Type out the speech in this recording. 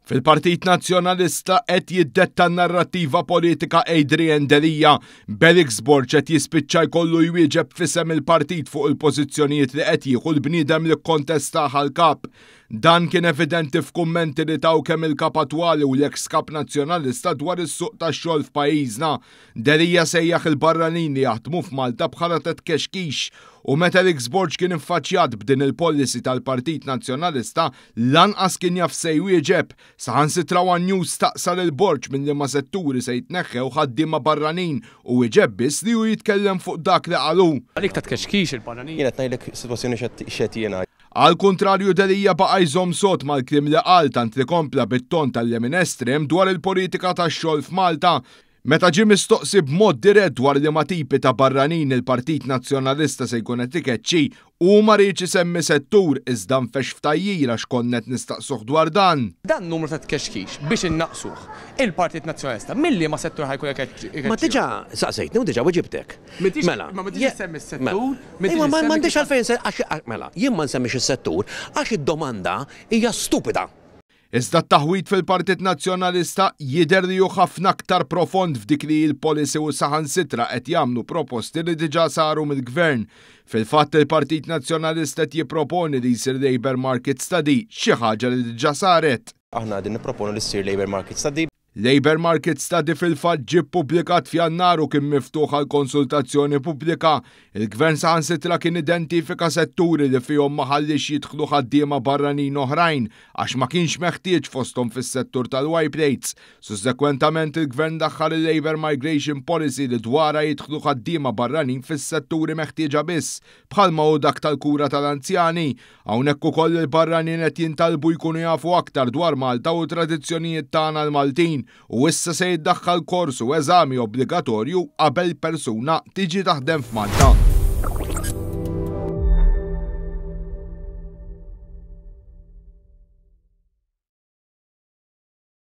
Fil-Partit Nazzjonalista qed jiddetta n-narrattiva politika Adrian Delia. B'Alex Borg qed jispiċċa jkollu jwieġeb f'isem il-partit fuq il-pożizzjonijiet li qed jieħu l-bniedem li kkontestah għall-kap. Dan kien evidenti f'kummenti li taw kemm il-kap attwali u l-eks kap Nazzjonalista dwar is-suq tax-xogħol f'pajjiżna. Delia sejjaħ il-barranin li jaħdmu f'Malta bħala ta' tkexkix u meta Alex Borg kien iffaċċjat b'din il-policy tal-Partit Nazzjonalista lanqas kien jaf se jwieġeb. Saħansitra one News staqsa lil Borg minn liema setturi se jitneħħew ħaddiema barranin u wieġeb biss li hu jitkellem fuq dak li qal hu. Għalik ta' tkexkix il-barranin. Jien qed ngħidlek sitwazzjoni x'qed jingħad. Għall-kuntrarju Delia baqa' jżomm sod mal-kliem li qal tant li kompla bit-ton tal-lemin estrem dwar il-politika tax-xogħol f'Malta. Meta ġie mistoqsi b'mod dirett dwar liema tipi ta' barranin il-Partit Nazzjonalista se jkun qed ikeċċi, hu ma riedx isemmi settur iżda nfexx f'tgħajjir għax konna qed nistaqsuh dwar dan. Dan numru ta' tkexkix biex innaqqsuh, il-Partit Nazzjonalista minn liema settur ħa jkun qed ikeċċihom? Ma diġà saqsejtni u diġà weġibtek. Mela. Ma m'intix issemmi s-settur, m'intix Imma m'għandix għalfejn għax mela, jien ma nsemmix is-settur għax id-domanda hija stupida. Iżda t-taħwid fil-Partit Nazzjonalista jidher li hu ħafna aktar profond f'dik li hi l-policy u saħansitra qed jagħmlu proposti li diġà saru mill-Gvern. Fil-fatt il-Partit Nazzjonalista qed jipproponi li jsir Labour Market Study, xi ħaġa li diġà saret. Aħna qegħdin nipproponu li ssir Labour Market Study. Labour Market Study fil-fatt ġie ppubblikat f'Jannar u kien miftuħ għal konsultazzjoni pubblika. Il-Gvern saħansitra kien identifika setturi li fihom ma ħalliex jidħlu ħaddiema barranin oħrajn għax ma kienx meħtieġ fosthom fis-settur tal-Y plates. Sussekwentament il-Gvern daħħal il-Labour Migration Policy li dwarha jidħlu ħaddiema barranin fis-setturi meħtieġa biss bħalma hu dak tal-kura tal-anzjani. Hawnhekk ukoll il-barranin qed jintalbu jkunu jafu aktar dwar Malta u t-tradizzjonijiet tagħna l-Maltin u issa se jiddaħħal kors u eżami obbligatorju qabel persuna tiġi taħdem f'Malta.